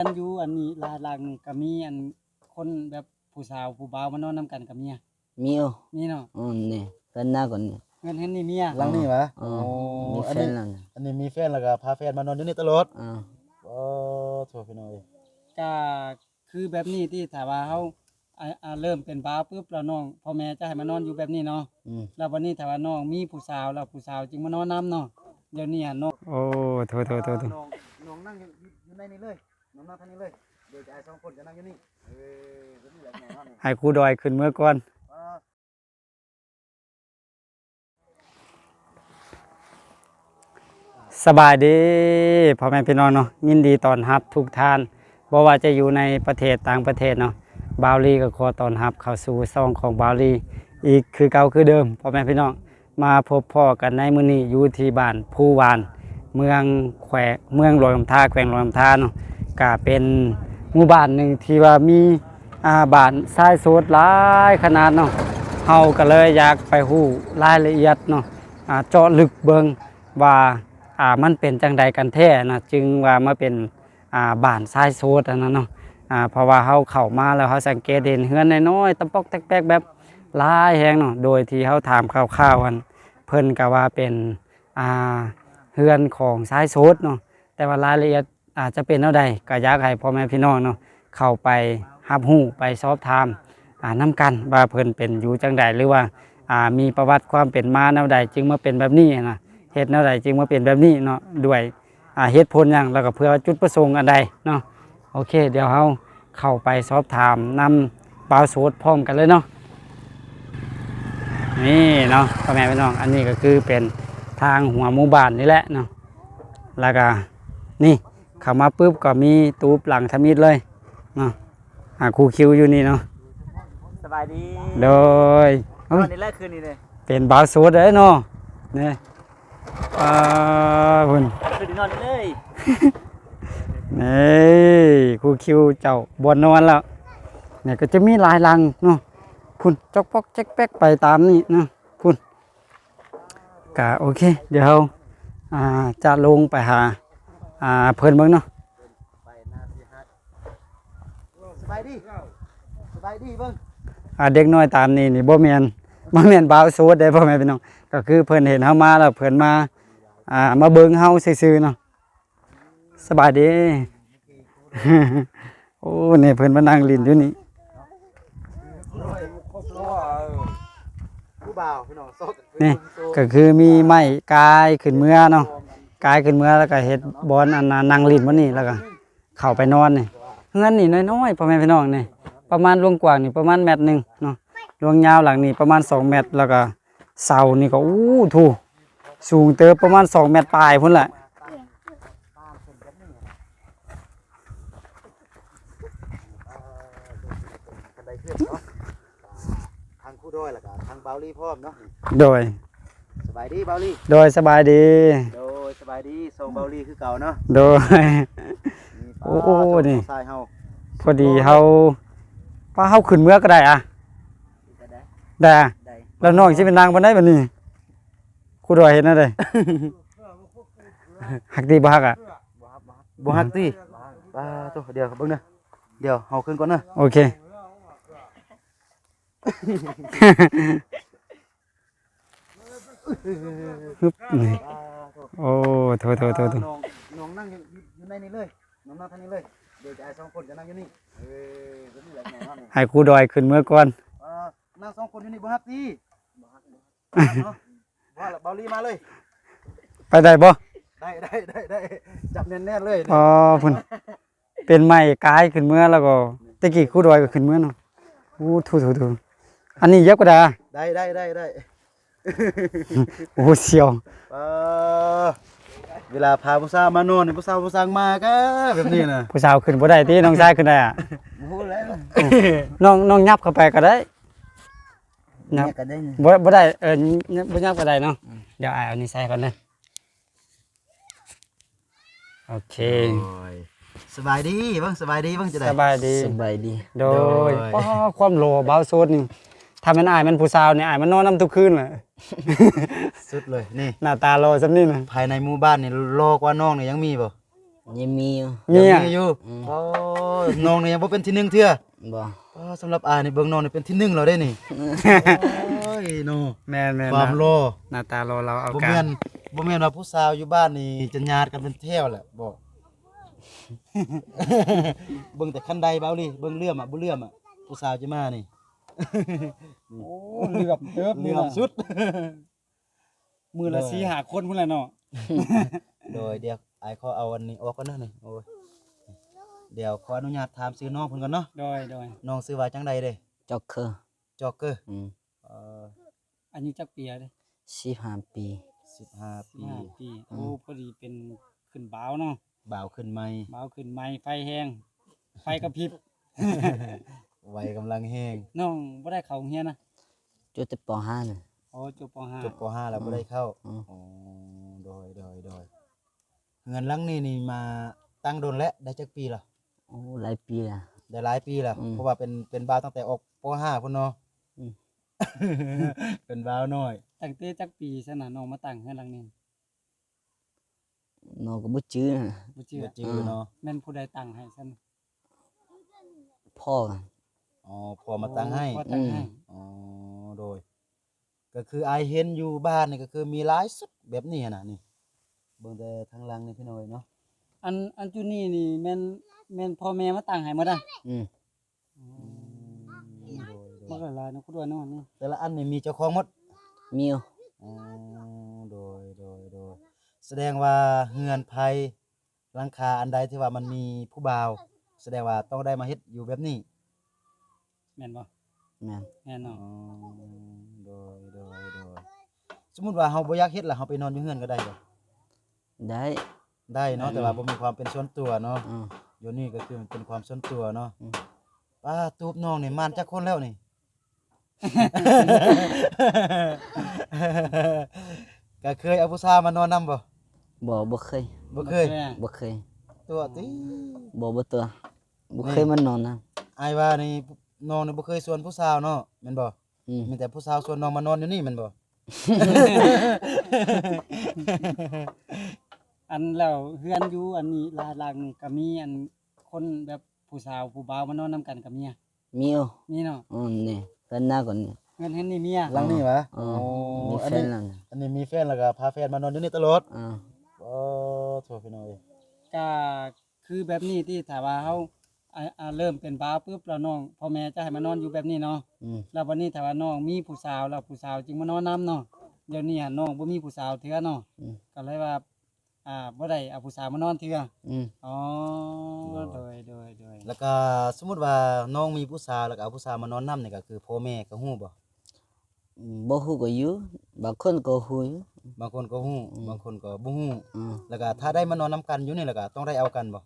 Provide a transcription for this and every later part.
ອັນຢູ່ອັນນີ້ຫຼາຍຫຼັງນີ້ກໍມີອັນຄົນແບບຜູ້ສາວຜູ້ບ່າວມານອນນຳກັນກໍມີ ມີຢູ່ ມີເນາະ. ອືມ ນີ້ເຮືອນນາກ່ອນນີ້ ເຮືອນ ເຮືອນນີ້ເມຍ ຫຼັງນີ້ຫວາ? ເອີ ໂອ້ ມີແຟນແລ້ວນະ ອັນນີ້ ອັນນີ້ມີແຟນແລ້ວກໍພາແຟນມານອນຢູ່ນີ້ຕະຫຼອດ. ເອີ ໂອ້ ໂທ້ ພີ່ນ້ອງເອີຍ ກະຄືແບບນີ້ຕິ ຖ້າວ່າເຮົາ ອ່າ ອ່າ ເລີ່ມເປັນບ່າວປຶບແລ້ວ ນ້ອງ ພໍ່ແມ່ຈະໃຫ້ມານອນຢູ່ແບບນີ້ເນາະ. ອືມ ແລ້ວບັດນີ້ຖ້າວ່ານ້ອງມີຜູ້ສາວແລ້ວ ຜູ້ສາວຈຶ່ງມານອນນຳເນາະ. ດຽວນີ້ອະນ້ອງ ໂອ້ ໂທ້ໆໆໆ ນ້ອງ ນ້ອງນັ່ງຢູ່ ຢູ່ໃນນີ້ເລີຍ ນ້ອງນັ່ງທາງນີ້ເລີຍ ດຽວຈະໃຫ້ສອງຄົນຈະນັ່ງຢູ່ນີ້. ເອີ ແບບນີ້ແຫຼະ ໃຫ້ຄູດອຍຂຶ້ນເມືອກ່ອນ. ສະບາຍດີພໍ່ແມ່ພີ່ນ້ອງເນາະ ຍິນດີຕ້ອນຮັບທຸກທ່ານ ບໍ່ວ່າຈະຢູ່ໃນປະເທດຕ່າງປະເທດເນາະ. ບ່າວລີກໍຂໍຕ້ອນຮັບເຂົ້າສູ່ຊ່ອງຂອງບ່າວລີອີກຄືເກົ່າຄືເດີມ ພໍ່ແມ່ພີ່ນ້ອງ. ມາພົບພໍ້ກັນໃນມື້ນີ້ຢູ່ທີ່ບ້ານພູຫວານ ເມືອງແຂວງ ເມືອງຫຼວງນ້ຳທາ ແຂວງຫຼວງນ້ຳທາເນາະ. ກະເປັນໝູ່ບ້ານໜຶ່ງທີ່ວ່າມີ ອ່າ ບ້ານຊາຍໂສດຫຼາຍຂະໜາດເນາະ. ເຮົາກໍເລີຍຢາກໄປຮູ້ລາຍລະອຽດເນາະ ອ່າ ເຈາະລຶກເບິ່ງວ່າ ອ່າ ມັນເປັນຈັ່ງໃດກັນແທ້ນະ ຈຶ່ງວ່າມາເປັນ ອ່າ ບ້ານຊາຍໂສດອັນນັ້ນເນາະ. ອ່າ ເພາະວ່າເຮົາເຂົ້າມາແລ້ວ ເຮົາສັງເກດເຫັນເຮືອນນ້ອຍໆ ຕະປອກແຕກແປກແບບຫຼາຍແຮງເນາະ. ໂດຍທີ່ເຮົາຖາມຂ່າວໆ ອັນ ເພິ່ນກໍວ່າເປັນ ອ່າ ເຮືອນຂອງຊາຍໂສດເນາະ. ແຕ່ວ່າລາຍລະອຽດ ອາດຈະເປັນແນວໃດ ກໍຢາກໃຫ້ພໍ່ແມ່ພີ່ນ້ອງເນາະ ເຂົ້າໄປຮັບຮູ້ ໄປສອບຖາມ ອ່າ ນຳກັນວ່າເພິ່ນເປັນຢູ່ຈັ່ງໃດ ຫຼືວ່າ ອ່າ ມີປະຫວັດຄວາມເປັນມາແນວໃດ ຈຶ່ງມາເປັນແບບນີ້ນະ ເຮັດແນວໃດຈຶ່ງມາເປັນແບບນີ້ເນາະ ດ້ວຍ ອ່າ ເຫດຜົນຫຍັງ ແລ້ວກໍເພື່ອຈຸດປະສົງອັນໃດເນາະ. ໂອເຄ ດຽວເຮົາເຂົ້າໄປສອບຖາມນຳບ່າວໂສດພ້ອມກັນເລີຍເນາະ. ນີ້ເນາະ ພໍ່ແມ່ພີ່ນ້ອງ ອັນນີ້ກໍຄືເປັນທາງຫົວໝູ່ບ້ານນີ້ແຫຼະເນາະ ແລ້ວກໍນີ້ ເຂົ້າມາປຶບກໍມີຕູບຫຼັງທຳອິດເລີຍເນາະ. ອ່າ ຄູຄິວຢູ່ນີ້ເນາະ ສະບາຍດີ ໂດຍ ເອີຍ ນີ້ແຫຼະຄືນນີ້ເດ້ ເປັນບ່າວໂສດເດ້ເນາະ ນີ້ ອ່າ ພຸ້ນ ຄືນນອນເລີຍ ນີ້ ຄູຄິວເຈົ້າບ່ອນນອນແລ້ວ. ນີ້ກໍຈະມີຫຼາຍຫຼັງເນາະ ພຸ້ນ ຈອກປອກແຈກແປກໄປຕາມນີ້ເນາະ ພຸ້ນ. ກະໂອເຄ ດຽວເຮົາ ອ່າ ຈະລົງໄປຫາ ອ່າ ເພິ່ນເບິ່ງເນາະ. ສະບາຍດີ ສະບາຍດີເບິ່ງ ອ່າ ເດັກນ້ອຍຕາມນີ້ນີ້ບໍ່ແມ່ນ ບໍ່ແມ່ນບ່າວໂສດເດ້ ພໍ່ແມ່ພີ່ນ້ອງ ກໍຄືເພິ່ນເຫັນເຮົາມາແລ້ວ ເພິ່ນມາ ອ່າ ມາເບິ່ງເຮົາຊື່ໆເນາະ. ສະບາຍດີ ໂອ້ ນີ້ເພິ່ນມານັ່ງຫຼິ້ນຢູ່ນີ້ ຜູ້ບ່າວພີ່ນ້ອງ ນີ້ກໍຄືມີໄມ້ກາຍຂຶ້ນເມືອເນາະ ກາຍຂຶ້ນເມືອ ແລ້ວກໍເຮັດບ່ອນອັນນັ້ນນັ່ງຫຼິ້ນບ່ອນນີ້ ແລ້ວກໍເຂົ້າໄປນອນນີ້. ເຮືອນນີ້ນ້ອຍໆ ພໍ່ແມ່ພີ່ນ້ອງ ນີ້ປະມານລວງກວ້າງນີ້ປະມານແມັດໜຶ່ງເນາະ ລວງຍາວຫຼັງນີ້ປະມານສອງແມັດ ແລ້ວກໍ ເສົານີ້ກໍ ໂອ້ ໂທ້ ສູງເຕີບ ປະມານສອງແມັດປາຍພຸ້ນແຫຼະ. ທັງຄູດອຍ ແລ້ວກໍທັງບ່າວລີພ້ອມເນາະ. ໂດຍ ສະບາຍດີບ່າວລີ ໂດຍ ສະບາຍດີ ໂດຍ ສະບາຍດີ ຊ່ອງບ່າວລີຄືເກົ່າເນາະ. ໂດຍ ນີ້ ໂອ້ ນີ້ ຊາຍເຮົາ ພໍດີເຮົາ ປາເຮົາຂຶ້ນເມືອກໍໄດ້ອະ ໄດ້ອະ ໄດ້ ແລ້ວນ້ອງຊິໄປນັ່ງບ່ອນໃດບັດນີ້? ຄູດອຍເຮັດແນວໃດ? ຮັກຕິບໍ່ຮັກອະ? ບໍ່ຮັກຕິ? ປາໂທ້ ດຽວເບິ່ງເດີ ດຽວເຮົາຂຶ້ນກ່ອນເດີ. ໂອເຄ ຮຶບ ນີ້ ໂອ້ ໂທ້ໆໆໆ ນ້ອງ ນ້ອງນັ່ງຢູ່ ຢູ່ໃນນີ້ເລີຍ ນ້ອງນັ່ງທາງນີ້ເລີຍ ດຽວຈະໃຫ້ສອງຄົນຈະນັ່ງຢູ່ນີ້. ເອີ ແບບນີ້ແຫຼະ ໃຫ້ຄູດອຍຂຶ້ນເມືອກ່ອນ ເອີ ນັ່ງສອງຄົນຢູ່ນີ້ບໍ່ຮັກຕິ? ບໍ່ຮັກ ບໍ່ຮັກ ບໍ່ຮັກເນາະ ວ່າລະ ບ່າວລີມາເລີຍ ໄປໄດ້ບໍ່? ໄດ້ ໄດ້ ໄດ້ ໄດ້ ຈັບແໜ້ນໆເລີຍ. ອໍ ພຸ້ນ ເປັນໄມ້ກາຍຂຶ້ນເມືອ ແລ້ວກໍແຕ່ກີ້ຄູດອຍກໍຂຶ້ນເມືອເນາະ. ໂອ້ ໂທ້ໆໆ ອັນນີ້ຢຽບກໍໄດ້ ໄດ້ ໄດ້ ໄດ້ ໄດ້. ໂອ້ ສຽວ ເອີ ເວລາພາຜູ້ສາວມານອນນີ້ ຜູ້ສາວບໍ່ສັ່ງມາກະແບບນີ້ນະ ຜູ້ສາວຂຶ້ນບໍ່ໄດ້ຕິ? ນ້ອງຊາຍຂຶ້ນໄດ້ອະ? ບໍ່ຮູ້ແລ້ວ ນ້ອງ ນ້ອງຫຍັບເຂົ້າໄປກໍໄດ້. ຫຍັບ ຫຍັບກໍໄດ້ ບໍ່ ບໍ່ໄດ້ ເອີ ບໍ່ຫຍັບກໍໄດ້ເນາະ. ອືມ ດຽວອ້າຍເອົານີ້ໃສ່ກ່ອນເດີ. ໂອເຄ ໂດຍ ສະບາຍດີເບິ່ງ ສະບາຍດີເບິ່ງ ຈັ່ງໃດ? ສະບາຍດີ ສະບາຍດີ ໂດຍ ໂດຍ ປ້າ ຄວາມຫຼໍ່ບ່າວໂສດນີ້ ຖ້າແມ່ນອ້າຍແມ່ນຜູ້ສາວນີ້ ອ້າຍມານອນນຳທຸກຄືນແຫຼະ. ສຸດເລີຍນີ້ ໜ້າຕາຫຼໍ່ສ່ຳນີ້ນະ ພາຍໃນໝູ່ບ້ານນີ້ຫຼໍ່ກວ່ານ້ອງນີ້ຍັງມີບໍ່? ຍັງມີຢູ່ ເມຍ ຍັງມີຢູ່. ອືມ ໂອ້ຍ ນ້ອງນີ້ຍັງບໍ່ເປັນທີໜຶ່ງເທື່ອ. ບໍ່. ອໍ ສຳລັບອ້າຍນີ້ ເບິ່ງນ້ອງນີ້ເປັນທີໜຶ່ງແລ້ວເດ້ນີ້. ໂອ້ຍເນາະ ແມ່ນໆ ຄວາມຫຼໍ່ ໜ້າຕາຫຼໍ່ ເອົາ ບໍ່ ການ ແມ່ນ ບໍ່ແມ່ນວ່າຜູ້ສາວຢູ່ບ້ານນີ້ຈະຍາດກັນເປັນແຖວແຫຼະ ບໍ່. ເບິ່ງແຕ່ຄັນໄດ ເບົາລີ ເບິ່ງເຫຼື້ອມອະ ບໍ່ເຫຼື້ອມອະ ຜູ້ສາວຈະມານີ້. ໂອ້ ເຫຼື້ອມເຕີບ ເຫຼື້ອມສຸດ ມື້ລະ ໂດຍ ສີ່ຫ້າຄົນພຸ້ນແຫຼະເນາະ. ໂດຍ ດຽວອ້າຍຂໍເອົາອັນນີ້ອອກກ່ອນເດີນີ້. ໂອ້ຍ ດຽວຂໍອະນຸຍາດຖາມຊື່ນ້ອງເພິ່ນກ່ອນເນາະ. ໂດຍໆ ນ້ອງຊື່ວ່າຈັ່ງໃດເດ້? ຈອກເຄີ ຈອກເຄີ. ອືມ ເອີ ອາຍຸຈັກປີແລ້ວເດ້? ສິບຫ້າປີ. ສິບຫ້າປີ ສິບຫ້າປີ. ອືມ ໂອ້ ພໍດີເປັນຂຶ້ນບ່າວເນາະ ບ່າວຂຶ້ນໃໝ່ ບ່າວຂຶ້ນໃໝ່ ໄຟແຮງ ໄຟກະພິບ ໄຟກຳລັງແຮງ. ນ້ອງບໍ່ໄດ້ເຂົ້າໂຮງຮຽນນະ? ຈົບແຕ່ ປໍຫ້າ ນີ້. ອໍ ຈົບ ປໍຫ້າ ຈົບ ປໍຫ້າ ແລ້ວ ອືມ ບໍ່ໄດ້ເຂົ້າ. ອືມ ອໍ ໂດຍໆໆ. ເຮືອນຫຼັງນີ້ນີ້ມາຕັ້ງດົນແລ້ວ ໄດ້ຈັກປີລະ? ໂອ້ ຫຼາຍປີລະ ໄດ້ຫຼາຍປີລະ. ອືມ ເພາະວ່າເປັນ ເປັນບ່າວຕັ້ງແຕ່ອອກ ປໍຫ້າ ພຸ້ນເນາະ. ອືມ ເປັນບ່າວນ້ອຍ. ຕັ້ງແຕ່ຈັກປີຊັ້ນນະ ນ້ອງມາຕັ້ງເຮືອນຫຼັງນີ້? ນ້ອງກໍບໍ່ຈື່ນະ ບໍ່ຈື່ ບໍ່ຈື່ເນາະ. ອືມ ແມ່ນຜູ້ໃດຕັ້ງໃຫ້ຊັ້ນ? ພໍ່. ອໍ ພໍ່ມາຕັ້ງໃຫ້. ອໍ ພໍ່ຕັ້ງໃຫ້. ອືມ ອໍ ໂດຍ. ກໍຄືອ້າຍເຫັນຢູ່ບ້ານນີ້ ກໍຄືມີຫຼາຍສຸດແບບນີ້ຫັ້ນນະ ນີ້ ເບິ່ງແຕ່ທາງຫຼັງນີ້ພີ່ນ້ອງເອີຍເນາະ. ອັນ ອັນຈຸດນີ້ນີ້ແມ່ນ ແມ່ນພໍ່ແມ່ມາຕັ້ງໃຫ້ໝົດອະ? ອືມ ອືມ ໂດຍໆ ບັກຫຼາຍໆເນາະ ຄຸດວ່າເນາະ. ນີ້ແຕ່ລະອັນນີ້ມີເຈົ້າຂອງໝົດ? ມີ. ອໍ ໂດຍໆໆ. ສະແດງວ່າເຮືອນໄພ ຫຼັງຄາອັນໃດທີ່ວ່າມັນມີຜູ້ບ່າວ ສະແດງວ່າຕ້ອງໄດ້ມາເຮັດຢູ່ແບບນີ້ ແມ່ນບໍ່? ແມ່ນ. ແມ່ນເນາະ. ອໍ ໂດຍໆໆ. ສົມມຸດວ່າເຮົາບໍ່ຢາກເຮັດລະ ເຮົາໄປນອນຢູ່ເຮືອນກໍໄດ້ບໍ່? ໄດ້ ໄດ້ເນາະ. ອືມ ແຕ່ວ່າບໍ່ມີຄວາມເປັນສ່ວນຕົວເນາະ. ອືມ ດຽວນີ້ກໍຄືມັນເປັນຄວາມສ່ວນຕົວເນາະ. ອືມ ປ້າ ຕູບນ້ອງນີ້ໝານຈັກຄົນແລ້ວນີ້? ກະເຄີຍເອົາຜູ້ສາວມານອນນຳບໍ່? ບໍ່ ບໍ່ເຄີຍ. ບໍ່ເຄີຍ? ບໍ່ເຄີຍ. ຕົວະຕິ? ບໍ່ ບໍ່ຕົວະ. ບໍ່ເຄີຍມານອນນຳ. ອ້າຍວ່ານີ້ ນ້ອງນີ້ບໍ່ເຄີຍຊວນຜູ້ສາວເນາະ ແມ່ນບໍ່? ອືມ ມີແຕ່ຜູ້ສາວຊວນນ້ອງມານອນຢູ່ນີ້ແມ່ນບໍ່? ອັນ ແລ້ວເຮືອນຢູ່ອັນນີ້ຫຼາຍຫຼັງນີ້ກະມີອັນ ຄົນແບບຜູ້ສາວຜູ້ບ່າວມານອນນຳກັນກໍມີອະ? ມີຢູ່. ມີເນາະ. ອືມ ນີ້ເຮືອນນ້າກໍນີ້ ເຮືອນ ເຮືອນນີ້ມີອະ? ຫຼັງນີ້ຫວາ? ເອີ ໂອ້ ມີແຟນແລ້ວ. ອັນນີ້ມີແຟນແລ້ວກໍພາແຟນມານອນຢູ່ນີ້ຕະຫຼອດ. ເອີ ໂອ້ ໂທ້ ພີ່ນ້ອງເອີຍ. ກະຄືແບບນີ້ຕິ ຖ້າວ່າເຮົາ ອາ ອາ ເລີ່ມເປັນບ່າວປຶບແລ້ວນ້ອງ ພໍ່ແມ່ຈະໃຫ້ມານອນຢູ່ແບບນີ້ເນາະ. ອືມ ແລ້ວບັດນີ້ຖ້າວ່ານ້ອງມີຜູ້ສາວແລ້ວ ຜູ້ສາວຈຶ່ງມານອນນຳເນາະ. ດຽວນີ້ຫັ້ນນ້ອງບໍ່ມີຜູ້ສາວເທື່ອເນາະ. ອືມ ກໍເລີຍວ່າ ອ່າ ບໍ່ໄດ້ເອົາຜູ້ສາວມານອນເທື່ອ. ອືມ ອໍ ໂດຍ ໂດຍ ໂດຍ ໂດຍ. ແລ້ວກໍສົມມຸດວ່ານ້ອງມີຜູ້ສາວ ແລ້ວກໍເອົາຜູ້ສາວມານອນນຳນີ້ ກໍຄືພໍ່ແມ່ກໍຮູ້ບໍ່? ອືມ ບໍ່ຮູ້ກໍຢູ່ ບາງຄົນກໍຮູ້ຢູ່. ບາງຄົນກໍຮູ້ ອືມ ບາງຄົນກໍບໍ່ຮູ້. ອືມ ແລ້ວກໍຖ້າໄດ້ມານອນນຳກັນຢູ່ນີ້ ແລ້ວກໍຕ້ອງໄດ້ເອົາກັນບໍ່?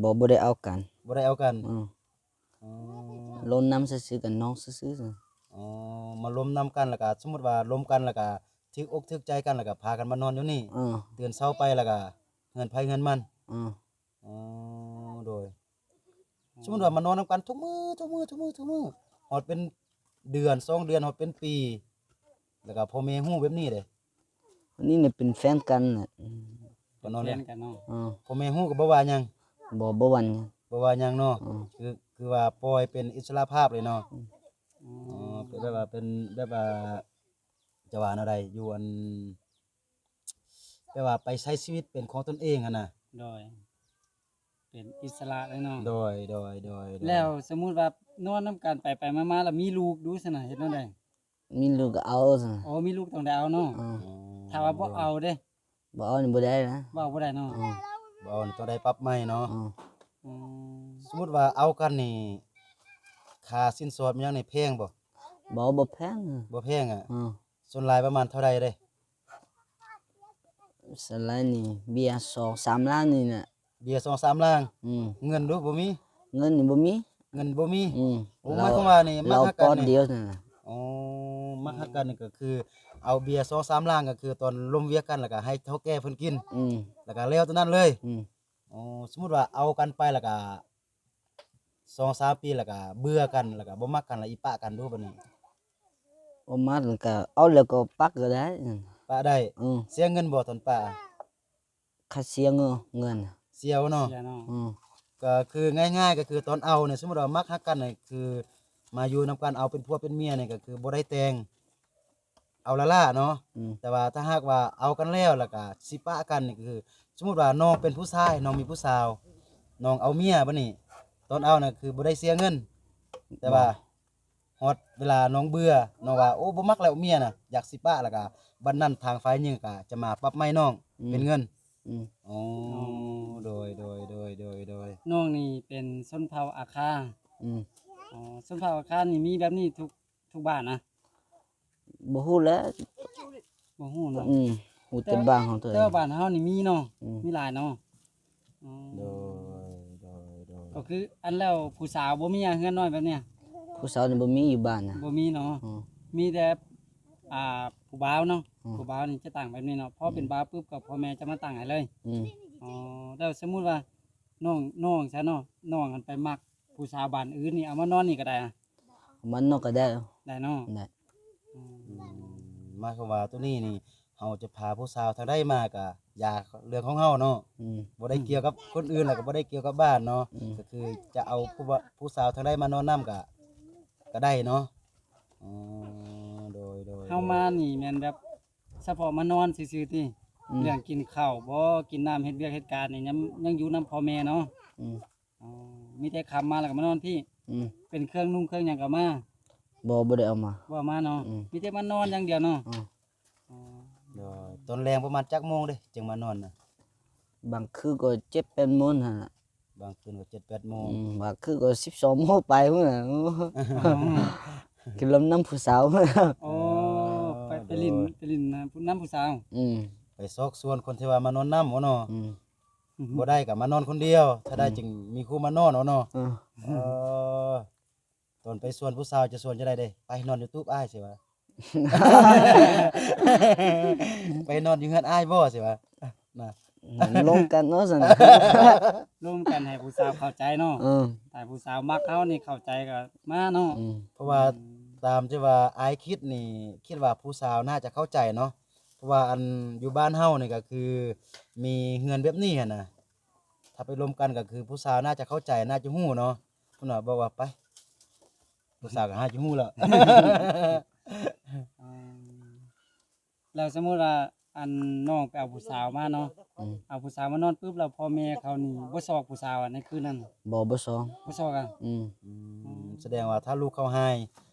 ບໍ່ ບໍ່ໄດ້ເອົາກັນ. ບໍ່ໄດ້ເອົາກັນ. ອືມ ອໍ ລົມນຳຊື່ໆ ກັນ ນ້ອງຊື່ໆ. ອໍ ມາລົມນຳກັນ ແລ້ວກະສົມມຸດວ່າລົມກັນ ແລ້ວກະຖືກອົກຖືກໃຈກັນ ແລ້ວກະພາກັນມານອນຢູ່ນີ້. ເອີ ຕື່ນເຊົ້າໄປ ແລ້ວກະເຮືອນໃຜເຮືອນມັນ. ເອີ ອໍ ໂດຍ. ສົມມຸດວ່າມານອນນຳກັນທຸກມື້ ທຸກມື້ ທຸກມື້ ທຸກມື້ ຮອດເປັນເດືອນ ສອງເດືອນ ຮອດເປັນປີ ແລ້ວກະພໍ່ແມ່ຮູ້ແບບນີ້ເດ້? ອັນນີ້ນີ້ເປັນແຟນກັນນະ. ອືມ ກໍນອນ ເປັນແຟນກັນເນາະ. ເອີ ພໍ່ແມ່ຮູ້ກໍບໍ່ວ່າຫຍັງ? ບໍ່ ບໍ່ວ່າຫຍັງ. ບໍ່ວ່າຫຍັງເນາະ. ອືມ ຄື ຄືວ່າປ່ອຍເປັນອິດສະຫຼະພາບເລີຍເນາະ. ອືມ ອໍ ເປັນແບບວ່າ ເປັນແບບວ່າ ຈະວ່າແນວໃດ ຢູ່ອັນ ແບບວ່າໄປໃຊ້ຊີວິດເປັນຂອງຕົນເອງຫັ້ນນະ. ໂດຍ ເປັນອິດສະຫຼະເລີຍເນາະ. ໂດຍ ໂດຍ ໂດຍ ໂດຍ. ແລ້ວສົມມຸດວ່ານອນນຳກັນໄປໆມາໆ ແລ້ວມີລູກດູຊັ້ນນະ ເຮັດແນວໃດ? ມີລູກກໍເອົາຊັ້ນ. ໂອ້ ມີລູກຕ້ອງໄດ້ເອົາເນາະ. ເອີ ຖ້າວ່າບໍ່ເອົາເດ້? ບໍ່ເອົານີ້ບໍ່ໄດ້ນະ. ບໍ່ເອົາບໍ່ໄດ້ເນາະ. ເອີ ບໍ່ເອົານີ້ຕ້ອງໄດ້ປັບໃໝ່ເນາະ. ເອີ ອືມ ສົມມຸດວ່າເອົາກັນນີ້ ຄ່າສິນສອດມັນຫຍັງນີ້ແພງບໍ່? ບໍ່ ບໍ່ແພງ. ບໍ່ແພງອະ. ເອີ ສ່ວນຫຼາຍປະມານເທົ່າໃດເດ້? ສ່ວນຫຼາຍນີ້ເບຍສອງສາມລ້ານນີ້ນະ. ເບຍສອງສາມລ້ານ. ອືມ ເງິນດູບໍ່ມີ? ເງິນນີ້ບໍ່ມີ. ເງິນບໍ່ມີ. ອືມ ໂອ້ ໝາຍຄວາມວ່ານີ້ມັກຮັກກັນນີ້ ລາວປອນດຽວນັ້ນນະ. ອໍ ມັກຮັກກັນນີ້ກໍຄືເອົາເບຍສອງສາມລ້ານ ກໍຄືຕອນລົມວຽກກັນ ແລ້ວກໍໃຫ້ເຖົ້າແກ່ເພິ່ນກິນ. ອືມ ແລ້ວກໍແລ້ວຕົວນັ້ນເລີຍ. ອືມ ອໍ ສົມມຸດວ່າເອົາກັນໄປ ແລ້ວກໍສອງສາມປີ ແລ້ວກໍເບື່ອກັນ ແລ້ວກໍບໍ່ມັກກັນ ແລ້ວອີປະກັນດູບັດນີ້? ບໍ່ມັກກໍເອົາແລ້ວກໍປະກໍໄດ້. ປະໄດ້. ອືມ ເສຍເງິນບໍ່ຕອນປະ? ຄ່າເສຍເງິນ ເງິນ. ສ່ຽວເນາະ ເສຍເນາະ ອືມ ກໍຄືງ່າຍໆ ກໍຄືຕອນເອົານີ້ ສົມມຸດວ່າມັກຮັກກັນນີ້ ຄືມາຢູ່ນຳກັນ ເອົາເປັນຜົວເປັນເມຍນີ້ ກໍຄືບໍ່ໄດ້ແຕ່ງ ເອົາລ້າໆເນາະ ອືມ ແຕ່ວ່າຖ້າຫາກວ່າເອົາກັນແລ້ວ ແລ້ວກໍຊິປະກັນນີ້ ກໍຄືສົມມຸດວ່ານ້ອງເປັນຜູ້ຊາຍ ນ້ອງມີຜູ້ສາວ ນ້ອງເອົາເມຍ ບັດນີ້ຕອນເອົານະ ຄືບໍ່ໄດ້ເສຍເງິນ ແຕ່ວ່າ ຮອດເວລານ້ອງເບື່ອ ນ້ອງວ່າ ໂອ້ ບໍ່ມັກແລ້ວເມຍນະ ຢາກຊິປະ ແລ້ວກະບັດນັ້ນທາງຝ່າຍຍິງກະຈະມາປັບໃໝນ້ອງ ອືມ ເປັນເງິນ ອືມ ອໍ ອໍ ໂດຍ ໂດຍ ໂດຍ ໂດຍ ໂດຍ ນ້ອງນີ້ເປັນຊົນເຜົ່າອາຄາ ອືມ ອໍ ຊົນເຜົ່າອາຄານີ້ມີແບບນີ້ທຸກ ທຸກບ້ານນະ? ບໍ່ຮູ້ແຫຼະ ບໍ່ຮູ້ເນາະ ອືມ ຮູ້ແຕ່ ແຕ່ບ້ານເຮົາເທົ່ານັ້ນ ແຕ່ວ່າບ້ານເຮົານີ້ມີເນາະ ອືມ ມີຫຼາຍເນາະ ອໍ ໂດຍ ໂດຍ ໂດຍ ກໍຄືອັນແລ້ວຜູ້ສາວບໍ່ມີອະ ເຮືອນນ້ອຍແບບນີ້? ຜູ້ສາວນີ້ບໍ່ມີຢູ່ບ້ານນະ ບໍ່ມີເນາະ ອືມ ມີແຕ່ ອ່າ ຜູ້ບ່າວເນາະ ອືມ ຜູ້ບ່າວນີ້ຈະຕັ້ງແບບນີ້ເນາະ ພໍເປັນ ອືມ ບ່າວປຶບກໍພໍ່ແມ່ຈະມາຕັ້ງໃຫ້ເລີຍ ອືມ ອໍ ແລ້ວສົມມຸດວ່ານ້ອງ ນ້ອງຊະເນາະ ນ້ອງຫັ້ນໄປມັກຜູ້ສາວບ້ານອື່ນນີ້ ເອົາມານອນນີ້ກໍໄດ້ ມັນນອກກໍໄດ້ ໄດ້ເນາະ ໄດ້ ອືມ ອືມ ໝາຍຄວາມວ່າໂຕນີ້ນີ້ ເຮົາຈະພາຜູ້ສາວທາງໃດມາກະຢ່າເລື່ອງຂອງເຮົາເນາະ ອືມ ບໍ່ໄດ້ກ່ຽວກັບຄົນອື່ນ ແລ້ວກໍບໍ່ໄດ້ກ່ຽວກັບບ້ານເນາະ ອືມ ກໍຄືຈະເອົາຜູ້ ຜູ້ສາວທາງໃດມານອນນຳກະ ກະໄດ້ເນາະ ອໍ ໂດຍ ໂດຍ ເຮົາມານີ້ແມ່ນແບບສະເພາະມານອນຊື່ໆຕິ ອືມ ເລື່ອງກິນເຂົ້າບໍ ກິນນ້ຳ ເຮັດວຽກເຮັດການນີ້ຍັງ ຍັງຢູ່ນຳພໍ່ແມ່ເນາະ ອືມ ອໍ ມີແຕ່ຄ່ຳມາແລ້ວກໍມານອນພີ້ ອືມ ເປັນເຄື່ອງນຸ່ງເຄື່ອງຫຍັງກໍເອົາມາ? ບໍ່ ບໍ່ໄດ້ເອົາມາ ບໍ່ເອົາມາເນາະ ອືມ ມີແຕ່ມານອນຢ່າງດຽວເນາະ ອືມ ອໍ ໂດຍ ຕອນແລງປະມານຈັກໂມງເດ ຈຶ່ງມານອນນະ? ບາງຄືນກໍເຈັດແປດໂມງຫັ້ນລະ ບາງຄືນກໍເຈັດແປດໂມງ ອືມ ບາງຄືນກໍສິບສອງໂມງປາຍພຸ້ນນະ ອໍ ກິນລຳນຳຜູ້ສາວ ອໍ ອໍ ໄປ ໄປຫຼິ້ນ ໂດຍ ໄປຫຼິ້ນນຳຜູ້ສາວ ອືມ ໄປຊອກຊວນຄົນທີ່ວ່າມານອນນຳເນາະ ອືມ ບໍ່ໄດ້ກໍມານອນຄົນດຽວ ຖ້າໄດ້ ອືມ ຈຶ່ງມີຄູ່ມານອນເນາະ ເອີ ເອີ ຕອນໄປຊວນຜູ້ສາວຈະຊວນຈັ່ງໃດເດ ໄປນອນຢູ່ຕູບອ້າຍຊິວ່າ ໄປນອນຢູ່ເຮືອນອ້າຍບໍ່ຊິວ່າ ນະ ລົມກັນເນາະຊັ້ນ ລົມກັນໃຫ້ຜູ້ສາວເຂົ້າໃຈເນາະ ເອີ ຖ້າຜູ້ສາວມັກເຮົານີ້ເຂົ້າໃຈກໍມາເນາະ ອືມ ເພາະວ່າ ອືມ ຕາມທີ່ວ່າອ້າຍຄິດນີ້ ຄິດວ່າຜູ້ສາວໜ້າຈະເຂົ້າໃຈເນາະ ເພາະວ່າອັນຢູ່ບ້ານເຮົານີ້ກໍຄືມີເຮືອນແບບນີ້ຫັ້ນນະ ຖ້າໄປລົມກັນກໍຄືຜູ້ສາວໜ້າຈະເຂົ້າໃຈ ໜ້າຈະຮູ້ເນາະ ເພິ່ນວ່າ ບອກວ່າໄປ ຜູ້ສາວກໍໜ້າຈະຮູ້ແລ້ວ ອືມ ແລ້ວສົມມຸດວ່າ ອັນ ນ້ອງໄປເອົາຜູ້ສາວມາເນາະ ອືມ ເອົາຜູ້ສາວມານອນປຶບ ແລ້ວພໍ່ແມ່ເຂົານີ້ບໍ່ຊອກຜູ້ສາວໃນຄືນນັ້ນ? ບໍ່ ບໍ່ຊອກ ບໍ່ຊອກອະ ອືມ ອືມ ອືມ ສະແດງວ່າຖ້າລູກເຂົາຮ້າຍ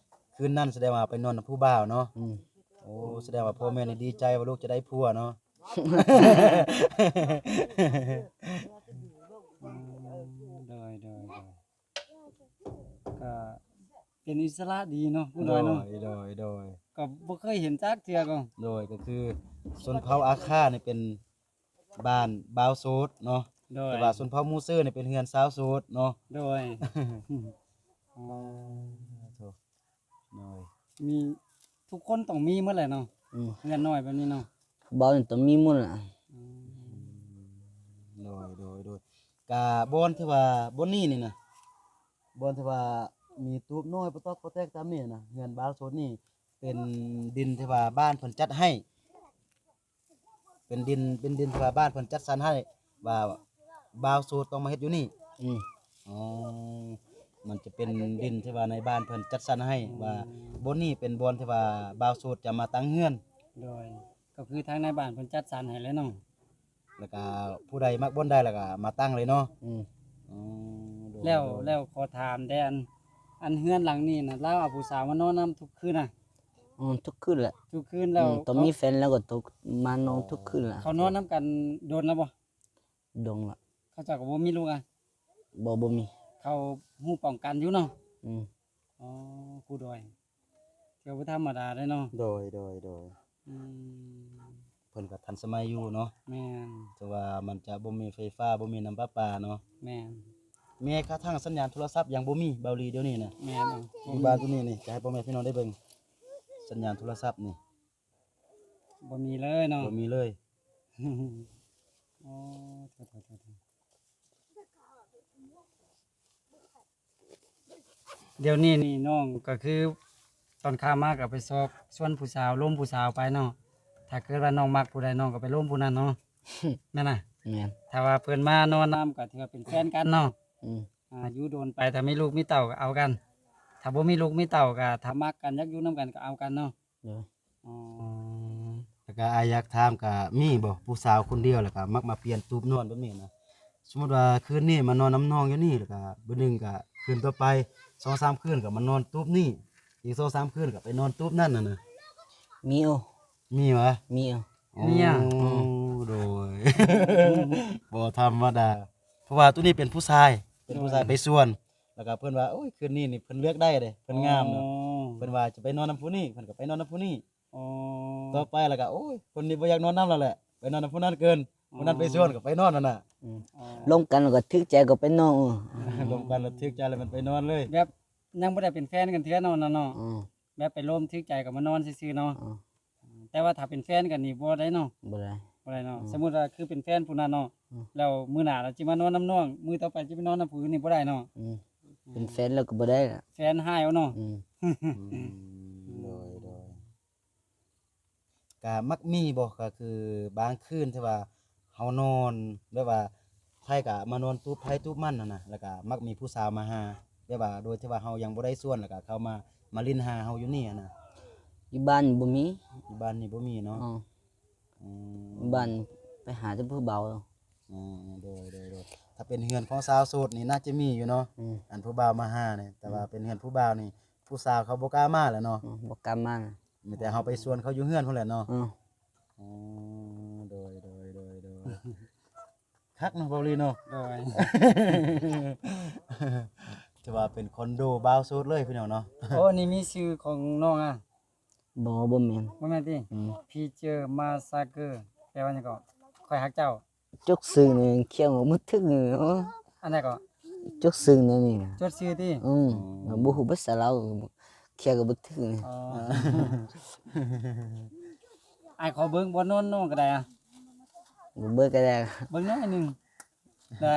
ຄືນນັ້ນ ສະແດງວ່າໄປນອນນຳຜູ້ບ່າວເນາະ ອືມ ໂອ້ ສະແດງວ່າພໍ່ແມ່ນີ້ດີໃຈວ່າລູກຈະໄດ້ຜົວເນາະ ອືມ ໂດຍ ໂດຍ ໂດຍ ກໍເປັນອິດສະຫຼະດີເນາະ ຜູ້ນ້ອຍເນາະ ໂດຍ ໂດຍ ໂດຍ ກໍບໍ່ເຄີຍເຫັນຈັກເທື່ອກໍ ໂດຍ ກໍຄືຊົນເຜົ່າອາຄານີ້ເປັນບ້ານບ່າວໂສດເນາະ ໂດຍ ແຕ່ວ່າຊົນເຜົ່າມູເຊີນີ້ເປັນເຮືອນຊາວໂສດເນາະ ໂດຍ ອໍ ໂທ້ ໂດຍ ມີ ທຸກຄົນຕ້ອງມີໝົດແຫຼະເນາະ ອືມ ເຮືອນນ້ອຍແບບນີ້ເນາະ ຜູ້ບ່າວນີ້ຕ້ອງມີໝົດແຫຼະ ອືມ ໂດຍ ໂດຍ ໂດຍ ກະບ່ອນທີ່ວ່າ ບ່ອນນີ້ນີ້ນະ ບ່ອນທີ່ວ່າມີຕູບນ້ອຍປະຕອກປະແຕກຕາມນີ້ນະ ເຮືອນບ່າວໂສດນີ້ເປັນດິນທີ່ວ່າບ້ານເພິ່ນຈັດໃຫ້ ເປັນດິນ ເປັນດິນທີ່ວ່າບ້ານເພິ່ນຈັດສັນໃຫ້ວ່າບ່າວໂສດຕ້ອງມາເຮັດຢູ່ນີ້ ອືມ ອໍ ມັນຈະເປັນດິນທີ່ວ່າໃນບ້ານເພິ່ນຈັດສັນໃຫ້ ອືມ ວ່າບ່ອນນີ້ເປັນບ່ອນທີ່ວ່າບ່າວໂສດຈະມາຕັ້ງເຮືອນ ໂດຍ ກໍຄືທາງໃນບ້ານເພິ່ນຈັດສັນໃຫ້ແລ້ວເນາະ ແລ້ວກະຜູ້ໃດມັກບ່ອນໃດແລ້ວກະມາຕັ້ງເລີຍເນາະ ອືມ ອືມ ໂດຍ ແລ້ວ ໂດຍ ແລ້ວຂໍຖາມແດ່ ອັນ ອັນເຮືອນຫຼັງນີ້ນະ ລາວເອົາຜູ້ສາວມານອນນຳທຸກຄືນນະ? ອືມ ທຸກຄືນແຫຼະ ທຸກຄືນແລ້ວ ອືມ ຕ້ອງມີແຟນແລ້ວກໍທຸກ ມານອນທຸກຄືນແຫຼະ ເຂົານອນນຳກັນດົນແລ້ວບໍ່? ດົນລະ ເຂົາເຈົ້າກໍບໍ່ມີລູກອະ? ບໍ່ ບໍ່ມີ ເຂົາຮູ້ປ້ອງກັນຢູ່ເນາະ ອືມ ອໍ ຄູດອຍ ຖືວ່າບໍ່ທຳມະດາເດ້ເນາະ ໂດຍ ໂດຍ ໂດຍ ອືມ ເພິ່ນກໍທັນສະໄໝຢູ່ເນາະ ແມ່ນ ຖືວ່າມັນຈະບໍ່ມີໄຟຟ້າ ບໍ່ມີນ້ຳປະປາເນາະ ແມ່ນ ແມ້ກະທັ່ງສັນຍານໂທລະສັບຍັງບໍ່ມີ ເບົາຫຼີດຽວນີ້ນະ ແມ່ນ ຢູ່ບ້ານຕົວນີ້ນີ້ ຈະໃຫ້ພໍ່ແມ່ພີ່ນ້ອງໄດ້ເບິ່ງ ສັນຍານໂທລະສັບນີ້ ບໍ່ມີເລີຍເນາະ ບໍ່ມີເລີຍ ອໍ ໂທດໆໆ ດຽວນີ້ນີ້ນ້ອງກໍຄືຕອນຂ້າມມາກໍໄປຊອກຊວນຜູ້ສາວ ລົມຜູ້ສາວໄປເນາະ ຖ້າເກີດວ່ານ້ອງມັກຜູ້ໃດ ນ້ອງກໍໄປລົມຜູ້ນັ້ນເນາະ ແມ່ນນະ? ແມ່ນ ຖ້າວ່າເພິ່ນມານອນນຳກໍຖືວ່າເປັນແຟນກັນເນາະ. ອືມ ອ່າ ຢູ່ດົນໄປ ຖ້າມີລູກມີເຕົ້າກໍເອົາກັນ ຖ້າບໍ່ມີລູກມີເຕົ້າກໍ ຖ້າມັກກັນ ຢາກຢູ່ນຳກັນກໍເອົາກັນເນາະ. ໂດຍ ອໍ ແລ້ວກໍອ້າຍຢາກຖາມ ກໍມີບໍ່ຜູ້ສາວຄົນດຽວ ແລ້ວກໍມັກມາປ່ຽນຕູບນອນແບບນີ້ນະ? ສົມມຸດວ່າຄືນນີ້ມານອນນຳນ້ອງຢູ່ນີ້ ແລ້ວກໍມື້ໜຶ່ງກໍຄືນຕໍ່ໄປ ສອງສາມຄືນກໍມານອນຕູບນີ້ ອີກສອງສາມຄືນກໍໄປນອນຕູບນັ້ນນະ. ມີຢູ່ ມີຫວາ? ມີຢູ່ ມີຫຍັງ? ໂອ້ ໂດຍ ບໍ່ທຳມະດາ ເພາະວ່າໂຕນີ້ເປັນຜູ້ຊາຍ ເປັນຜູ້ຊາຍ ໂດຍ ໄປສວນ ແລ້ວກໍເພິ່ນວ່າ ໂອ້ຍ ຄືນນີ້ນີ້ເພິ່ນເລືອກໄດ້ເດ້ ເພິ່ນງາມເນາະ. ອໍ ເພິ່ນວ່າຈະໄປນອນນຳຜູ້ນີ້ ເພິ່ນກໍໄປນອນນຳຜູ້ນີ້. ອໍ ຕໍ່ໄປແລ້ວກໍ ໂອ້ຍ ຄົນນີ້ບໍ່ຢາກນອນນຳແລ້ວແຫຼະ ໄປນອນນຳຜູ້ນັ້ນເກີນ ອໍ ຜູ້ນັ້ນໄປຊວນກໍໄປນອນຫັ້ນນະ. ອືມ ອໍ ລົມກັນກໍຖືກໃຈກໍໄປນອນ ລົມກັນແລ້ວຖືກໃຈແລ້ວມັນໄປນອນເລີຍ ແບບຍັງບໍ່ໄດ້ເປັນແຟນກັນເທື່ອເນາະ ນັ້ນເນາະ. ອືມ ແບບໄປລົມຖືກໃຈກໍມານອນຊື່ໆເນາະ. ອືມ ແຕ່ວ່າຖ້າເປັນແຟນກັນນີ້ບໍ່ໄດ້ເນາະ. ບໍ່ໄດ້ ບໍ່ໄດ້ເນາະ. ອືມ ສົມມຸດວ່າຄືເປັນແຟນຜູ້ນັ້ນເນາະ ອືມ ແລ້ວມື້ໜ້າລະຊິມານອນນຳນ້ອງ ມື້ຕໍ່ໄປຊິໄປນອນນຳຜູ້ອື່ນນີ້ບໍ່ໄດ້ເນາະ. ອືມ ເປັນແຟນແລ້ວກໍບໍ່ໄດ້ລະ ແຟນຮ້າຍເອົາເນາະ. ອືມ ອືມ ໂດຍ ໂດຍ ກະມັກມີບໍ່ ກໍຄືບາງຄືນທີ່ວ່າເຮົານອນ ແບບວ່າໃຜກະມານອນຕູບໃຜຕູບມັນຫັ້ນນະ ແລ້ວກະມັກມີຜູ້ສາວມາຫາ ແບບວ່າໂດຍທີ່ວ່າເຮົາຍັງບໍ່ໄດ້ຊວນ ແລ້ວກະເຂົາມາ ມາຫຼິ້ນຫາເຮົາຢູ່ນີ້ຫັ້ນນະ? ຢູ່ບ້ານບໍ່ມີ ຢູ່ບ້ານນີ້ບໍ່ມີເນາະ. ອໍ ອືມ ບ້ານໄປຫາແຕ່ຜູ້ບ່າວ. ອືມ ໂດຍ ໂດຍ ໂດຍ ຖ້າເປັນເຮືອນຂອງສາວໂສດນີ້ໜ້າຈະມີຢູ່ເນາະ. ອືມ ອັນຜູ້ບ່າວມາຫານີ້ ແຕ່ວ່າ ອືມ ເປັນເຮືອນຜູ້ບ່າວນີ້ ຜູ້ສາວເຂົາບໍ່ກ້າມາແຫຼະເນາະ. ອືມ ບໍ່ກ້າມາ ມີແຕ່ເຮົາໄປຊວນເຂົາຢູ່ເຮືອນພຸ້ນແຫຼະເນາະ. ອືມ ອໍ ໂດຍ ໂດຍ ໂດຍ ໂດຍ ຄັກເນາະ ເບົາລີເນາະ. ໂດຍ ຖືວ່າເປັນຄອນໂດບ່າວໂສດເລີຍພີ່ນ້ອງເນາະ. ໂອ້ ນີ້ມີຊື່ຂອງນ້ອງອະ? ບໍ່ ບໍ່ແມ່ນ ບໍ່ແມ່ນຕິ? ອືມ Future Massacre ແປວ່າຫຍັງເກາະ? ຂ້ອຍຮັກເຈົ້າ. ຈົກຊື່ນີ້ຂຽນບໍ່ຖືກນີ້. ໂອ້ ອັນໃດເກາະ? ຈົກຊື່ນີ້ນີ້ ຈົດຊື່ຕິ? ອືມ ອືມ ບໍ່ຮູ້ພາສາລາວ ຂຽນກໍບໍ່ຖືກນີ້. ອໍ ອ້າຍຂໍເບິ່ງບ່ອນນອນນ້ອງກໍໄດ້ອະ. ບໍ່ເບິ່ງກໍໄດ້ ເບິ່ງໜ້ອຍໜຶ່ງ.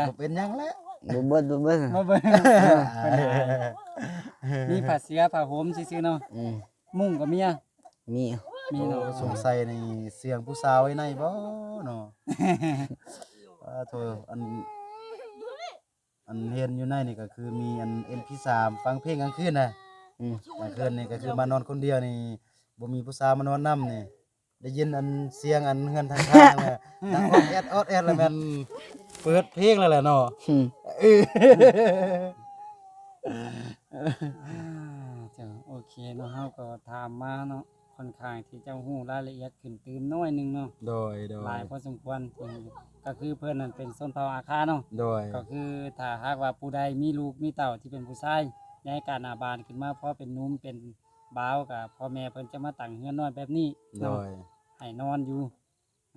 ບໍ່ເປັນຫຍັງແຫຼະ ບໍ່ເບິ່ງ ບໍ່ເບິ່ງ ບໍ່ເບິ່ງ. ມີຜ້າເສື່ອຜ້າຫົ່ມຊື່ໆເນາະ. ອືມ ມຸ້ງກໍມີອະ? ມີ ມີເນາະ. ໂອ້ ສົງໄສນີ້ສຽງຜູ້ສາວໄອ້ໃນບໍ່ເນາະ? ອາໂທ ອັນ ອັນເຫັນຢູ່ໃນນີ້ກໍຄືມີອັນ ເອັມພີສາມ ຟັງເພງກາງຄືນນະ. ອືມ ກາງຄືນນີ້ກໍຄືມານອນຄົນດຽວນີ້ ບໍ່ມີຜູ້ສາວມານອນນຳນີ້ ໄດ້ຍິນອັນສຽງອັນເຮືອນທາງຂ້າງແລ້ວ ດັງອອດແອດ ອອດແອດ ແລ້ວແມ່ນເປີດເພງແລ້ວແຫຼະເນາະ. ອືມ ເອີ ອ່າ ເຈົ້າ ໂອເຄເນາະ ເຮົາກໍຖາມມາເນາະ ຄ່ອນຂ້າງທີ່ຈະຮູ້ລາຍລະອຽດຂຶ້ນຕື່ມໜ້ອຍໜຶ່ງເນາະ. ໂດຍ ໂດຍ ຫຼາຍພໍສົມຄວນ ກໍຄືເພິ່ນນັ້ນເປັນຊົນເຜົ່າອາຄາເນາະ. ໂດຍ ກໍຄືຖ້າຫາກວ່າຜູ້ໃດມີລູກມີເຕົ້າທີ່ເປັນຜູ້ຊາຍ ໃນການໜ້າບານຂຶ້ນມາ ພໍເປັນໜຸ່ມເປັນບ່າວ ກໍພໍ່ແມ່ເພິ່ນຈະມາຕັ້ງເຮືອນນ້ອຍແບບນີ້ເນາະ. ໂດຍ ໃຫ້ນອນຢູ່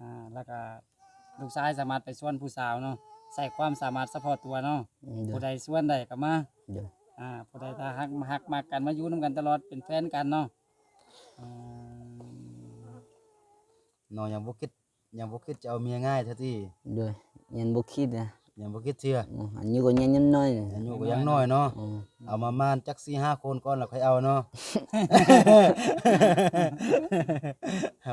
ອ່າ ແລ້ວກໍລູກຊາຍສາມາດໄປຊວນຜູ້ສາວເນາະ ໃຊ້ຄວາມສາມາດສະເພາະຕົວເນາະ. ອືມ ໂດຍ ຜູ້ໃດຊວນໄດ້ກໍມາ. ໂດຍ ອ່າ ຜູ້ໃດຖ້າຮັກ ຮັກມັກກັນ ມາຢູ່ນຳກັນຕະຫຼອດ ເປັນແຟນກັນເນາະ. ອືມ ນ້ອງຍັງບໍ່ຄິດ ຍັງບໍ່ຄິດຈະເອົາເມຍງ່າຍເທື່ອຕິ? ໂດຍ ຍັງບໍ່ຄິດນະ ຍັງບໍ່ຄິດເທື່ອ. ອືມ ອາຍຸກໍຍັງ ຍັງນ້ອຍ ອາຍຸກໍຍັງນ້ອຍເນາະ. ອືມ ເອົາມາມານຈັກສີ່ຫ້າຄົນກ່ອນ ແລ້ວຄ່ອຍເອົາເນາະ.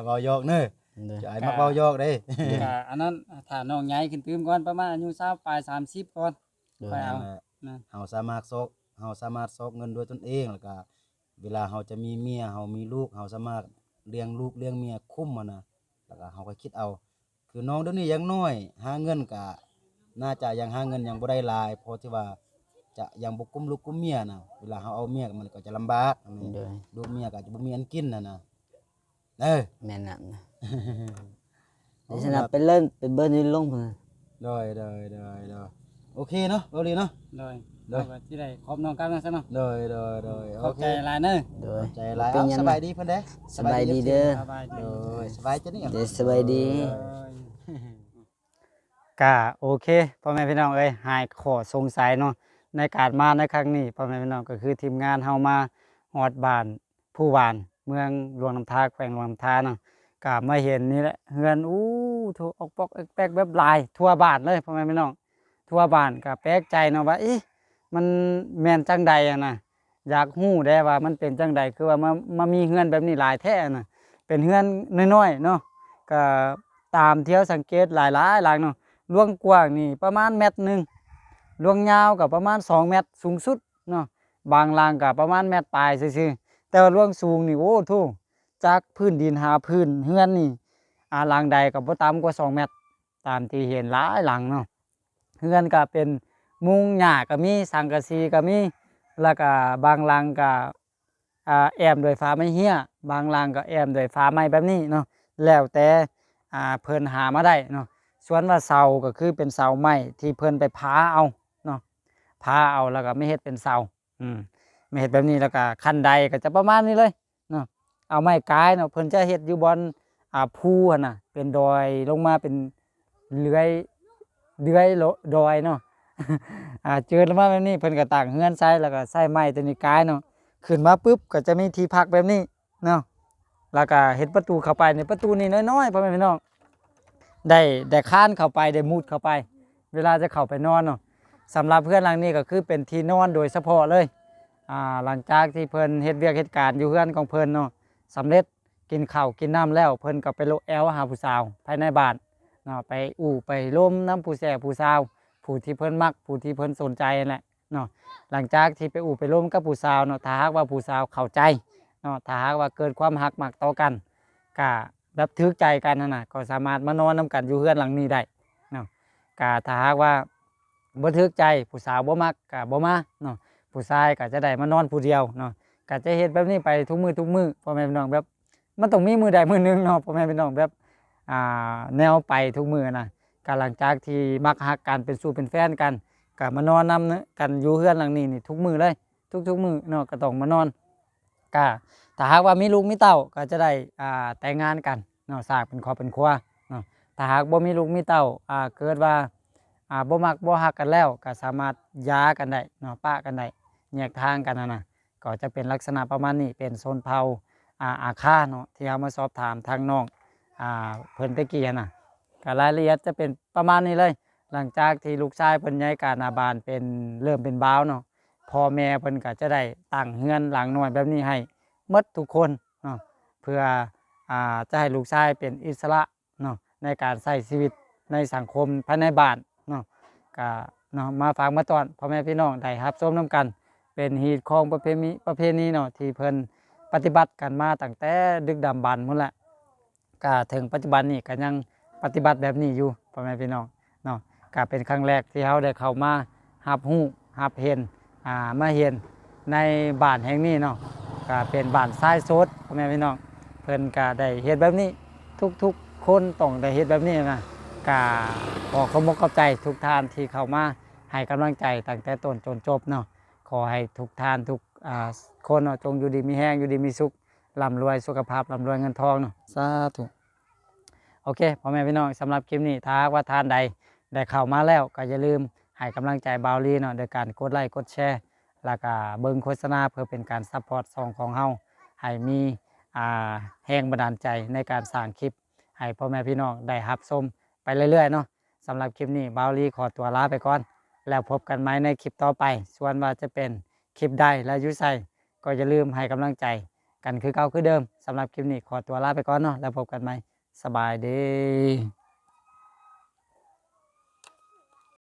ເວົ້າຢອກເນີ ໂດຍ ຈະອ້າຍມັກເວົ້າຢອກເດ້. ໂດຍ ກະອັນນັ້ນ ຖ້ານ້ອງໃຫຍ່ຂຶ້ນຕື່ມກ່ອນ ປະມານອາຍຸຊາວປາຍ ສາມສິບກ່ອນ ໂດຍ ຄ່ອຍເອົາ. ນັ້ນແຫຼະ ນະ ເຮົາສາມາດຊອກ ເຮົາສາມາດຊອກເງິນດ້ວຍຕົນເອງ ແລ້ວກະເວລາເຮົາຈະມີເມຍ ເຮົາມີລູກ ເຮົາສາມາດລ້ຽງລູກລ້ຽງເມຍຄຸ້ມຫັ້ນນະ ແລ້ວກະເຮົາກໍຄິດເອົາ. ຄືນ້ອງດຽວນີ້ຍັງນ້ອຍ ຫາເງິນກະໜ້າຈະຍັງຫາເງິນຍັງບໍ່ໄດ້ຫຼາຍ ເພາະທີ່ວ່າຈະຍັງບໍ່ກຸ້ມລູກກຸ້ມເມຍນະ. ເວລາເຮົາເອົາເມຍ ມັນກໍຈະລຳບາກ ໂດຍ ລູກເມຍກໍຈະບໍ່ມີອັນກິນຫັ້ນນະ. ເອີ ແມ່ນນະ ເດີ ສະນັ້ນໄປເລີຍ ໄປເບິ່ງຢູ່ໂລງພຸ້ນ. ໂດຍ ໂດຍ ໂດຍ ໂດຍ ໂອເຄເນາະ ເບົາລີເນາະ. ໂດຍ ໂດຍ ເຮົາກໍຊິໄດ້ຂອບນ້ອງກັບນະຊະເນາະ. ໂດຍ ໂດຍ ໂດຍ ຂອບໃຈຫຼາຍເນີ. ໂດຍ ຂອບໃຈຫຼາຍ. ເອົາ ສະບາຍດີເພິ່ນເດ້. ສະບາຍດີເດີ. ສະບາຍ ໂດຍ ສະບາຍໃຈນີ້. ໂດຍ ສະບາຍດີ. ໂດຍ ກະໂອເຄ ພໍ່ແມ່ພີ່ນ້ອງເອີຍ ຫາຍຂໍ້ສົງໄສເນາະ ໃນການມາໃນຄັ້ງນີ້ ພໍ່ແມ່ພີ່ນ້ອງ ກໍຄືທີມງານເຮົາມາຮອດບ້ານພູຫວານ ເມືອງຫຼວງນ້ຳທາ ແຂວງຫຼວງນ້ຳທາເນາະ ກະມາເຫັນນີ້ແຫຼະ ເຮືອນ ອູ້ ໂຖ ອອກປອກແອກແປກແບບຫຼາຍທົ່ວບ້ານເລີຍ ພໍ່ແມ່ພີ່ນ້ອງ. ທົ່ວບ້ານກະແປກໃຈເນາະວ່າ ເອີ ມັນແມ່ນຈັ່ງໃດຫັ້ນນະ ຢາກຮູ້ແດ່ວ່າມັນເປັນຈັ່ງໃດ ຄືວ່າມາ ມາມີເຮືອນແບບນີ້ຫຼາຍແທ້ຫັ້ນນະ. ເປັນເຮືອນນ້ອຍໆເນາະ ກະຕາມທ່ຽວສັງເກດຫຼາຍໆຫຼັງເນາະ ລວງກວ້າງນີ້ປະມານແມັດໜຶ່ງ, ລວງຍາວກໍປະມານສອງແມັດສູງສຸດເນາະ, ບາງຫຼັງກໍປະມານແມັດປາຍຊື່ໆ. ແຕ່ວ່າລວງສູງນີ້ ໂອ້ໂທ້ ຈາກພື້ນດິນຫາພື້ນເຮືອນນີ້ ອາ ຫຼັງໃດກໍບໍ່ຕ່ຳກວ່າສອງແມັດ ຕາມທີ່ເຫັນຫຼາຍຫຼັງເນາະ. ເຮືອນກໍເປັນມຸງຫຍ້າກໍມີ, ສັງກະສີກໍມີ, ແລ້ວກໍບາງຫຼັງກໍ ອ່າ ແອ້ມດ້ວຍຝາໄມ້ເຮ້ຍ, ບາງຫຼັງກໍແອ້ມດ້ວຍຝາໄມ້ແບບນີ້ເນາະ, ແລ້ວແຕ່ ອ່າ ເພິ່ນຫາມາໄດ້ເນາະ. ສ່ວນວ່າເສົາກໍຄືເປັນເສົາໄມ້ທີ່ເພິ່ນໄປຜ່າເອົາເນາະ, ຜ່າເອົາແລ້ວກໍມາເຮັດເປັນເສົາ ອືມ ມາເຮັດແບບນີ້ ແລ້ວກໍຄັນໄດກໍຈະປະມານນີ້ເລີຍເນາະ, ເອົາໄມ້ກາຍເນາະ. ເພິ່ນຈະເຮັດຢູ່ບ່ອນ ອ່າ ພູຫັ້ນນະ ເປັນດອຍລົງມາເປັນເລື່ອຍ ເລື່ອຍໂລ ດອຍເນາະ ອ່າ ເຈີດລົງມາແບບນີ້ ເພິ່ນກໍຕັ້ງເຮືອນໃສ່ ແລ້ວກໍໃຊ້ໄມ້ຕົວນີ້ກາຍເນາະ. ຂຶ້ນມາປຶບກໍຈະມີທີ່ພັກແບບນີ້ເນາະ, ແລ້ວກໍເຮັດປະຕູເຂົ້າໄປນີ້ ປະຕູນີ້ນ້ອຍໆ ພໍ່ແມ່ພີ່ນ້ອງ ໄດ້ ໄດ້ຄານເຂົ້າໄປ ໄດ້ມຸດເຂົ້າໄປ ເວລາຈະເຂົ້າໄປນອນເນາະ. ສຳລັບເຮືອນຫຼັງນີ້ກໍຄືເປັນທີ່ນອນໂດຍສະເພາະເລີຍ ອ່າ ຫຼັງຈາກທີ່ເພິ່ນເຮັດວຽກເຮັດການຢູ່ເຮືອນຂອງເພິ່ນເນາະ ສຳເລັດ ກິນເຂົ້າກິນນ້ຳແລ້ວ ເພິ່ນກໍໄປໂລະແອວຫາຜູ້ສາວພາຍໃນບ້ານເນາະ, ໄປອູ່ໄປລົມນຳຜູ້ແຊຜູ້ສາວ ຜູ້ທີ່ເພິ່ນມັກ ຜູ້ທີ່ເພິ່ນສົນໃຈຫັ້ນແຫຼະເນາະ. ຫຼັງຈາກທີ່ໄປອູ່ໄປລົມກັບຜູ້ສາວເນາະ, ຖ້າຫາກວ່າຜູ້ສາວເຂົ້າໃຈເນາະ, ຖ້າຫາກວ່າເກີດຄວາມຮັກມັກຕໍ່ກັນ ກະແບບຖືກໃຈກັນຫັ້ນນະ ກໍສາມາດມານອນນຳກັນຢູ່ເຮືອນຫຼັງນີ້ໄດ້ເນາະ. ກະຖ້າຫາກວ່າບໍ່ຖືກໃຈ ຜູ້ສາວບໍ່ມັກ ກະບໍ່ມາເນາະ, ຜູ້ຊາຍກໍຈະໄດ້ມານອນຜູ້ດຽວເນາະ. ກໍຈະເຮັດແບບນີ້ໄປທຸກມື້ທຸກມື້ ພໍ່ແມ່ພີ່ນ້ອງ ແບບ ມັນຕ້ອງມີມື້ໃດມື້ໜຶ່ງເນາະ ພໍ່ແມ່ພີ່ນ້ອງ ແບບ ອ່າ ແນວໄປທຸກມື້ນະ. ກໍຫຼັງຈາກທີ່ມັກຮັກກັນ ເປັນຊູ່ເປັນແຟນກັນ ກໍມານອນນຳກັນຢູ່ເຮືອນຫຼັງນີ້ນີ້ທຸກມື້ເລີຍ ທຸກໆມື້ເນາະ ກໍຕ້ອງມານອນ. ກໍຖ້າຫາກວ່າມີລູກມີເຕົ້າ ກໍຈະໄດ້ ອ່າ ແຕ່ງງານກັນເນາະ ສ້າງເປັນຄອບເປັນຄົວເນາະ. ຖ້າຫາກບໍ່ມີລູກມີເຕົ້າ ອ່າ ເກີດວ່າ ອ່າ ບໍ່ມັກບໍ່ຮັກກັນແລ້ວ ກໍສາມາດຢ່າກັນໄດ້ເນາະ ປະກັນໄດ້ ແຍກທາງກັນຫັ້ນນະ. ກໍຈະເປັນລັກສະນະປະມານນີ້ ເປັນຊົນເຜົ່າ ອ່າ ອາຄາເນາະ ທີ່ເຮົາມາສອບຖາມທາງນ້ອງ ອ່າ ເພິ່ນແຕ່ກີ້ຫັ້ນນະ. ກໍລາຍລະອຽດຈະເປັນປະມານນີ້ເລີຍ. ຫຼັງຈາກທີ່ລູກຊາຍເພິ່ນຍ້າຍການໜ້າບ້ານເປັນ ເລີ່ມເປັນບ່າວເນາະ ພໍ່ແມ່ເພິ່ນກໍຈະໄດ້ຕັ້ງເຮືອນຫຼັງນ້ອຍແບບນີ້ໃຫ້ໝົດທຸກຄົນເນາະ ເພື່ອ ອ່າ ຈະໃຫ້ລູກຊາຍເປັນອິດສະຫຼະ ເນາະ ໃນການໃຊ້ຊີວິດໃນສັງຄົມພາຍໃນບ້ານເນາະ. ກະເນາະ ມາຝາກມາຕ້ອນພໍ່ແມ່ພີ່ນ້ອງໄດ້ຮັບຊົມນຳກັນ ເປັນຮີດຄອງປະເພນີ ປະເພນີເນາະ ທີ່ເພິ່ນປະຕິບັດກັນມາຕັ້ງແຕ່ດຶກດຳບັນພຸ້ນແຫຼະ. ກະເຖິງປັດຈຸບັນນີ້ກະຍັງປະຕິບັດແບບນີ້ຢູ່ ພໍ່ແມ່ພີ່ນ້ອງເນາະ. ກະເປັນຄັ້ງແລກທີ່ເຮົາໄດ້ເຂົ້າມາຮັບຮູ້ຮັບເຫັນ ອ່າ ມາເຫັນໃນບ້ານແຫ່ງນີ້ເນາະ ກະເປັນບ້ານຊາຍໂສດ ພໍ່ແມ່ພີ່ນ້ອງ ເພິ່ນກະໄດ້ເຮັດແບບນີ້ ທຸກໆຄົນຕ້ອງໄດ້ເຮັດແບບນີ້ນະ. ກະຂໍຂອບອົກຂອບໃຈທຸກທ່ານທີ່ເຂົ້າມາໃຫ້ກຳລັງໃຈຕັ້ງແຕ່ຕົ້ນຈົນຈົບເນາະ. ຂໍໃຫ້ທຸກທ່ານທຸກ ອ່າ ຄົນເນາະ ຈົ່ງຢູ່ດີມີແຮງ ຢູ່ດີມີສຸກ ລ່ຳລວຍສຸຂະພາບ ລ່ຳລວຍເງິນທອງເນາະ ສາທຸ. ໂອເຄ ພໍ່ແມ່ພີ່ນ້ອງ ສຳລັບຄລິບນີ້ ຖ້າຫາກວ່າທ່ານໃດໄດ້ເຂົ້າມາແລ້ວ ກໍຢ່າລືມໃຫ້ກຳລັງໃຈບ່າວລີເນາະ ໂດຍການກົດໄລກົດແຊ ແລ້ວກໍເບິ່ງໂຄສະນາ ເພື່ອເປັນການຊັບພອດຊ່ອງຂອງເຮົາ ໃຫ້ມີ ອ່າ ແຮງບັນດານໃຈໃນການສ້າງຄລິບໃຫ້ພໍ່ແມ່ພີ່ນ້ອງໄດ້ຮັບຊົມໄປເລື້ອຍໆເນາະ. ສຳລັບຄລິບນີ້ ບ່າວລີຂໍຕົວລາໄປກ່ອນ ແລ້ວພົບກັນໃໝ່ໃນຄລິບຕໍ່ໄປ. ສ່ວນວ່າຈະເປັນຄລິບໃດ ແລະ ຢູ່ໃສ ກໍຢ່າລືມໃຫ້ກຳລັງໃຈກັນຄືເກົ່າຄືເດີມ. ສຳລັບຄລິບນີ້ ຂໍຕົວລາໄປກ່ອນເນາະ ແລ້ວພົບກັນໃໝ່. ສະບາຍດີ.